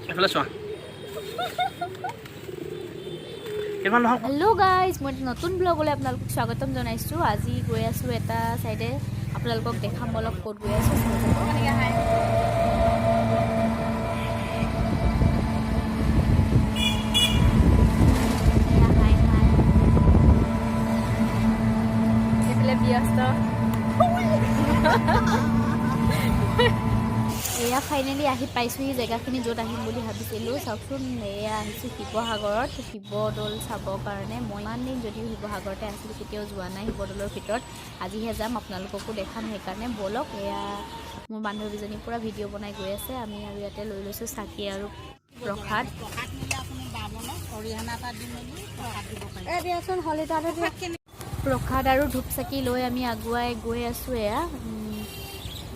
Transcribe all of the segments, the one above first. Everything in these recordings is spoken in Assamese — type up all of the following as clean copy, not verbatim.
এইফালে চোৱা কিমান নহয়। হেল্ল' গাইজ, মই এটা নতুন ব্লগলৈ আপোনালোকক স্বাগতম জনাইছোঁ। আজি গৈ আছোঁ এটা চাইডে, আপোনালোকক দেখাম। বলক, ক'ত গৈ আছোঁ চাই যাব। এয়া, হাই হাই। এইফালে ব্যস্ত। এয়া ফাইনেলি আহি পাইছোঁহি জেগাখিনি য'ত আহিম বুলি ভাবিছিলোঁ। চাওকচোন, এয়া আহিছোঁ শিৱসাগৰত শিৱদৌল চাবৰ কাৰণে। মই ইমান দিন যদিও শিৱসাগৰতে আছিলোঁ, কেতিয়াও যোৱা নাই শিৱদৌলৰ ভিতৰত। আজিহে যাম, আপোনালোককো দেখাম, সেইকাৰণে ব'লক। এয়া মোৰ বান্ধৱীজনী পূৰা ভিডিঅ' বনাই গৈ আছে। আমি আৰু ইয়াতে লৈ লৈছোঁ চাকি আৰু প্ৰসাদ। দিয়াচোন শলিতাটো। প্ৰসাদ আৰু ধূপ চাকি লৈ আমি আগুৱাই গৈ আছোঁ। এয়া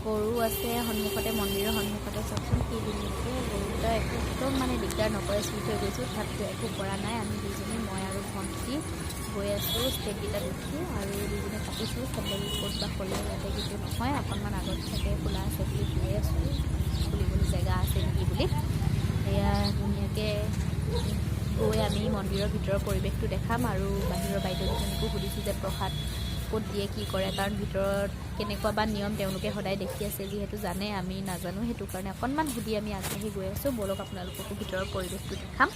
গৰু আছে সন্মুখতে, মন্দিৰৰ সন্মুখতে। চাওকচোন কি ধুনীয়াকৈ গৰুকেইটা একো একদম মানে দিগদাৰ নকৰে, চুই থৈ গৈছোঁ, তথাপিতো একো কৰা নাই। আমি দুইজনী, মই আৰু ভণ্টি গৈ আছোঁ ষ্টেপকেইটাত উঠি আৰু দুইজনী পাতিছোঁ চেণ্ডেল ক'ত বা খোলে ইয়াতে, কিন্তু নহয়, অকণমান আগত চাগে খোলা আছে বুলি গৈ আছোঁ, খুলিবলৈ জেগা আছে নেকি বুলি। এয়া ধুনীয়াকৈ গৈ আমি মন্দিৰৰ ভিতৰৰ পৰিৱেশটো দেখাম আৰু বাহিৰৰ বাইদেউকেইজনীকো সুধিছোঁ যে প্ৰসাদ ক'ত দিয়ে, কি কৰে, কাৰণ ভিতৰত কেনেকুৱা বা নিয়ম তেওঁলোকে সদায় দেখি আছে যিহেতু জানে, আমি নাজানো। সেইটো কাৰণে অকণমান সুধি আমি আগবাঢ়ি গৈ আছোঁ। ব'লক, আপোনালোককো ভিতৰৰ পৰিৱেশটো দেখাম।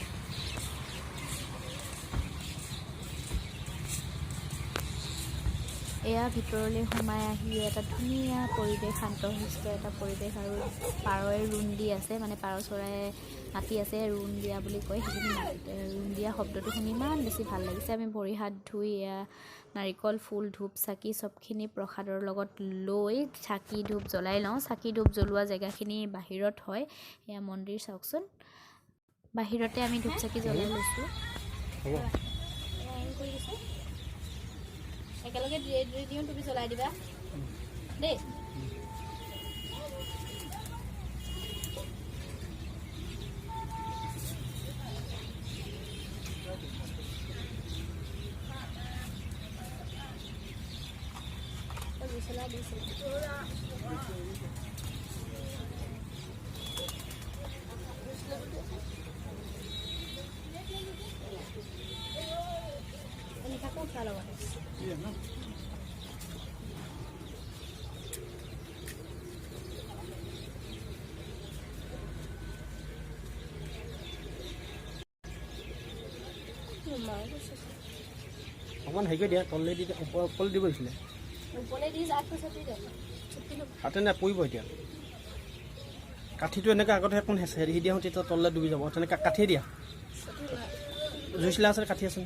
এয়া ভিতৰলৈ সোমাই আহি এটা ধুনীয়া পৰিৱেশ, শান্ত শিষ্ট এটা পৰিৱেশ আৰু পাৰই ৰুণ দি আছে, মানে পাৰ চৰাই মাতি আছে, ৰুণ দিয়া বুলি কয় সেইখিনি ৰুণ দিয়া শব্দটো শুনি ইমান বেছি ভাল লাগিছে। আমি ভৰি হাত ধুই এয়া নাৰিকল, ফুল, ধূপ, চাকি চবখিনি প্ৰসাদৰ লগত লৈ চাকি ধূপ জ্বলাই লওঁ। চাকি ধূপ জ্বলোৱা জেগাখিনি বাহিৰত হয়। এয়া মন্দিৰ চাওকচোন, বাহিৰতে আমি ধূপ চাকি জ্বলাই লৈছোঁ। হ'ব। একেলগে দিয়ে দিওঁ, তুমি জ্বলাই দিবা দেই। থাকো উঠাৰ লগতে। অকণমান হেৰি কৰি দিয়া, তললৈ দি দিয়া, ওপৰলৈ দিব লাগিছিলে। ওপৰলৈ দি আগটো চেপি দে, চেপি ল'ব। হাতে নাই পৰিব এতিয়া। কাঠিটো এনেকৈ আগতে অকণ হেৰি দিয়া, তেতিয়া তললৈ ডুবি যাব। তেনেকৈ কাঠিয়ে দিয়া, জুইচিলা আছে, কাঠি আছে।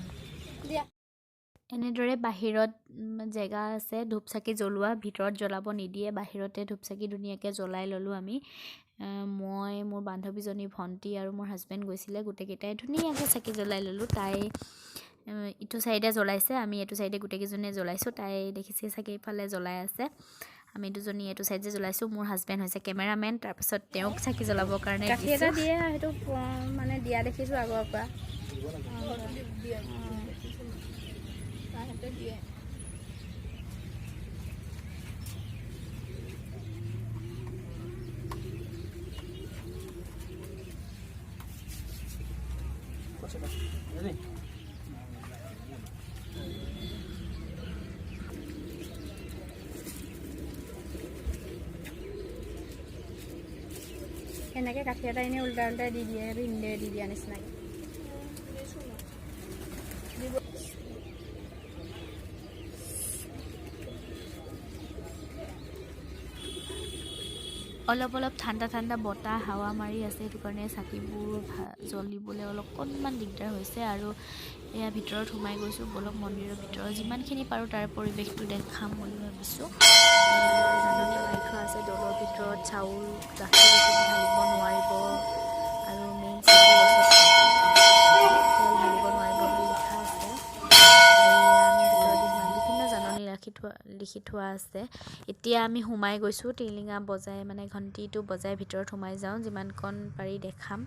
দিয়া। এনেদৰে বাহিৰত জেগা আছে ধূপ চাকি জ্বলোৱা, ভিতৰত জ্বলাব নিদিয়ে। বাহিৰতে ধূপ চাকি ধুনীয়াকৈ জ্বলাই ল'লোঁ আমি। মই, মোৰ বান্ধৱীজনী, ভণ্টি আৰু মোৰ হাজবেণ্ড গৈছিলে। গোটেইকেইটাই ধুনীয়াকৈ চাকি জ্বলাই ল'লোঁ। তাই ইটো চাইডে জ্বলাইছে, আমি এইটো চাইডে গোটেইকেইজনীয়ে জ্বলাইছোঁ। তাই দেখিছে চাগে, ইফালে জ্বলাই আছে। আমি দুজনী এইটো চাইডে জ্বলাইছোঁ। মোৰ হাজবেণ্ড হৈছে কেমেৰামেন, তাৰপিছত তেওঁক চাকি জ্বলাবৰ কাৰণে কাঠি এটা দিছোঁ। দিয়ে, সেইটো মানে দিয়া দেখিছোঁ আগৰ পৰা। দিয়ে। বুজিলি? এনেকৈ কাঠি এটা এনেই উল্টাই উল্টাই দি দিয়ে, ভিনদেউ দি দিয়া নিচিনাকৈ। অলপ অলপ ঠাণ্ডা ঠাণ্ডা বতাহ হাৱা মাৰি আছে, সেইটো কাৰণে চাকিবোৰ জ্বলিবলৈ অলপ অকণমান দিগদাৰ হৈছে। আৰু এয়া ভিতৰত সোমাই গৈছোঁ। ব'লক, মন্দিৰৰ ভিতৰত যিমানখিনি পাৰোঁ তাৰ পৰিৱেশটো দেখাম বুলি ভাবিছোঁ। জাননী মাৰি থোৱা আছে, দৌলৰ ভিতৰত চাউল, গাখীৰ এইখিনি ঢালিব নোৱাৰিব আৰু মেইন চাকি গছত তেল ঢালিব নোৱাৰিব বুলি লিখা আছে। আৰু এয়া আমি ভিতৰত সোমাই বিভিন্ন জাননী ৰাখি থোৱা, লিখি থোৱা আছে। এতিয়া আমি সোমাই গৈছোঁ। টিলিঙা বজাই, মানে ঘণ্টিটো বজাই ভিতৰত সোমাই যাওঁ। যিমানকণ পাৰি দেখাম,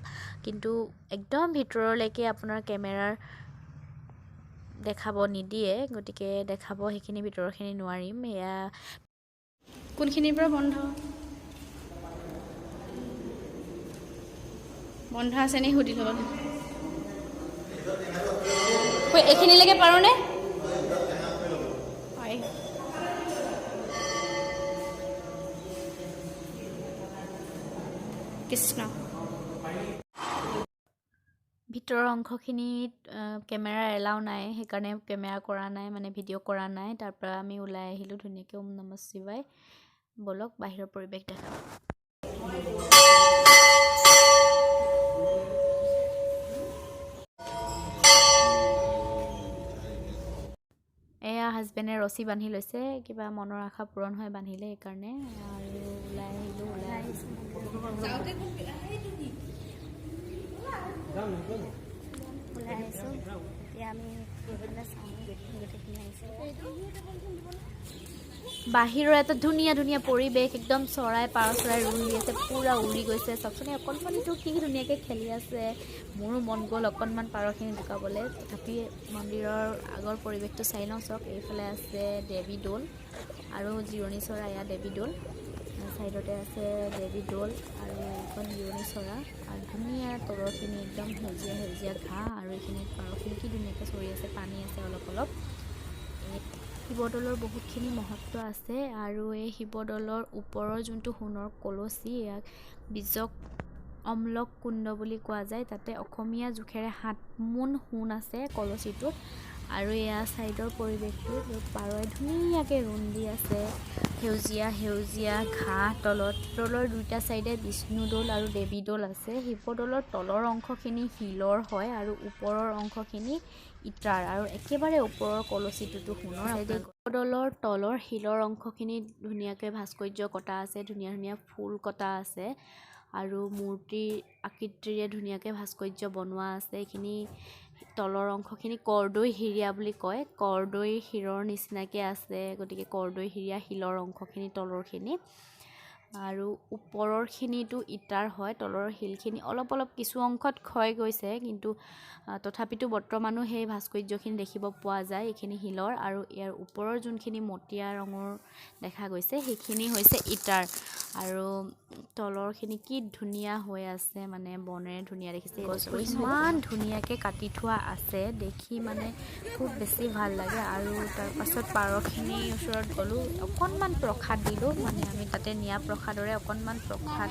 কিন্তু একদম ভিতৰলৈকে আপোনাৰ কেমেৰাৰ দেখাব নিদিয়ে, গতিকে দেখাব সেইখিনি ভিতৰৰখিনি নোৱাৰিম। এয়া কোনখিনিৰ পৰা বন্ধ? বন্ধ আছে নি সুধি ল'ব। এইখিনিলৈকে পাৰোঁনে? হয়। কৃষ্ণ। ভিতৰৰ অংশখিনিত কেমেৰা এলাও নাই, সেইকাৰণে কেমেৰা কৰা নাই, মানে ভিডিঅ' কৰা নাই। তাৰপৰা আমি ওলাই আহিলোঁ ধুনীয়াকৈ। ওম নমঃ শিৱায়। ব'লক বাহিৰৰ পৰিৱেশ দেখাওঁ। এয়া হাজবেণ্ডে ৰছী বান্ধি লৈছে, কিবা মনৰ আশা পূৰণ হৈ বান্ধিলে সেইকাৰণে। আৰু ওলাই আহিলোঁ, ওলাই আহিছোঁ। ওলাই আহিছোঁ এতিয়া আমি এইফালে চাওঁ, গোটেইখিনি আহিছোঁ। বাহিৰৰ এটা ধুনীয়া ধুনীয়া পৰিৱেশ, একদম চৰাই পাৰ চৰাই ৰুল দি আছে, পূৰা উৰি গৈছে। চাওকচোন এই অকণমানিটো কি ধুনীয়াকৈ খেলি আছে। মোৰো মন গ'ল অকণমান পাৰখিনি লুকাবলৈ, তথাপি মন্দিৰৰ আগৰ পৰিৱেশটো চাই লওঁ। চাওক এইফালে আছে দেৱী দৌল আৰু জিৰণি চৰা, এয়া দেৱী দৌল, ছাইডতে আছে দেৱী দৌল আৰু এইখন জিৰণি চৰা। আৰু ধুনীয়া তলৰখিনি একদম সেউজীয়া সেউজীয়া ঘাঁহ আৰু এইখিনিত পাৰখিনি কি ধুনীয়াকৈ চৰি আছে, পানী আছে অলপ অলপ। শিৱদৌলৰ বহুতখিনি মহত্ব আছে। আৰু এই শিৱদৌলৰ ওপৰৰ যোনটো সোণৰ কলচী, ইয়াক বীজক অম্লক কুণ্ড বুলি কোৱা যায়। তাতে অসমীয়া জোখেৰে 7 মোন সোণ আছে কলচীটোত। আৰু এয়া ছাইডৰ পৰিৱেশটো, পাৰই ধুনীয়াকৈ ৰুণ দি আছে, সেউজীয়া সেউজীয়া ঘাঁহ তলত। তলৰ দুইটা ছাইডে বিষ্ণুদৌল আৰু দেৱীদৌল আছে। শিৱদৌলৰ তলৰ অংশখিনি শিলৰ হয় আৰু ওপৰৰ অংশখিনি ইটাৰ, আৰু একেবাৰে ওপৰৰ কলচীটোতো সোণৰ। শিৱদৌলৰ তলৰ শিলৰ অংশখিনি ধুনীয়াকৈ ভাস্কৰ্য কটা আছে, ধুনীয়া ধুনীয়া ফুল কটা আছে আৰু মূৰ্তিৰ আকৃতিৰে ধুনীয়াকৈ ভাস্কৰ্য বনোৱা আছে। এইখিনি তলৰ অংশখিনি কৰদৈ হিৰিয়া বুলি কয়, কৰদৈ শিৰৰ নিচিনাকৈ আছে, গতিকে কৰদৈ হিৰিয়া শিলৰ অংশখিনি তলৰখিনি। আৰু ওপৰৰখিনিতো ইটাৰ হয়, তলৰ শিলখিনি অলপ অলপ কিছু অংশত ক্ষয় গৈছে, কিন্তু তথাপিতো বৰ্তমানো সেই ভাস্কৰ্যখিনি দেখিব পোৱা যায় এইখিনি শিলৰ। আৰু ইয়াৰ ওপৰৰ যোনখিনি মটীয়া ৰঙৰ দেখা গৈছে সেইখিনি হৈছে ইটাৰ। আৰু তলৰখিনি কি ধুনীয়া হৈ আছে, মানে বনেৰে ধুনীয়া দেখিছে, গছবোৰ ইমান ধুনীয়াকৈ কাটি থোৱা আছে, দেখি মানে খুব বেছি ভাল লাগে। আৰু তাৰপাছত পাৰখিনিৰ ওচৰত গ'লোঁ, অকণমান প্ৰসাদ দিলোঁ, মানে আমি তাতে নিয়া প্ৰসাদৰে অকণমান প্ৰসাদ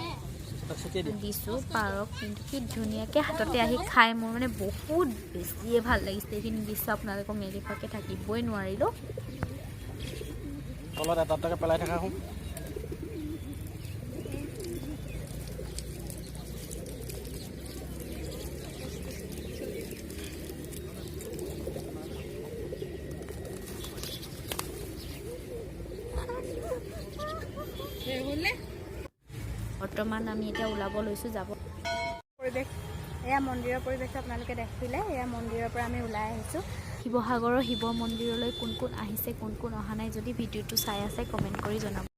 দিছোঁ পাৰক। কিন্তু কি ধুনীয়াকৈ হাততে আহি খাই মোৰ মানে বহুত বেছিয়ে ভাল লাগিছে। এইখিনি দৃশ্য আপোনালোকক নেদেখুৱাকৈ থাকিবই নোৱাৰিলোঁ। তলত এটা এটাকৈ পেলাই থাকা। বৰ্তমান আমি এতিয়া ওলাব লৈছোঁ, যাব। পৰিৱেশ এয়া মন্দিৰৰ পৰিৱেশটো আপোনালোকে দেখিলে। এয়া মন্দিৰৰ পৰা আমি ওলাই আহিছোঁ। শিৱসাগৰৰ শিৱ মন্দিৰলৈ কোন কোন আহিছে, কোন কোন অহা নাই, যদি ভিডিঅ'টো চাই আছে কমেণ্ট কৰি জনাব।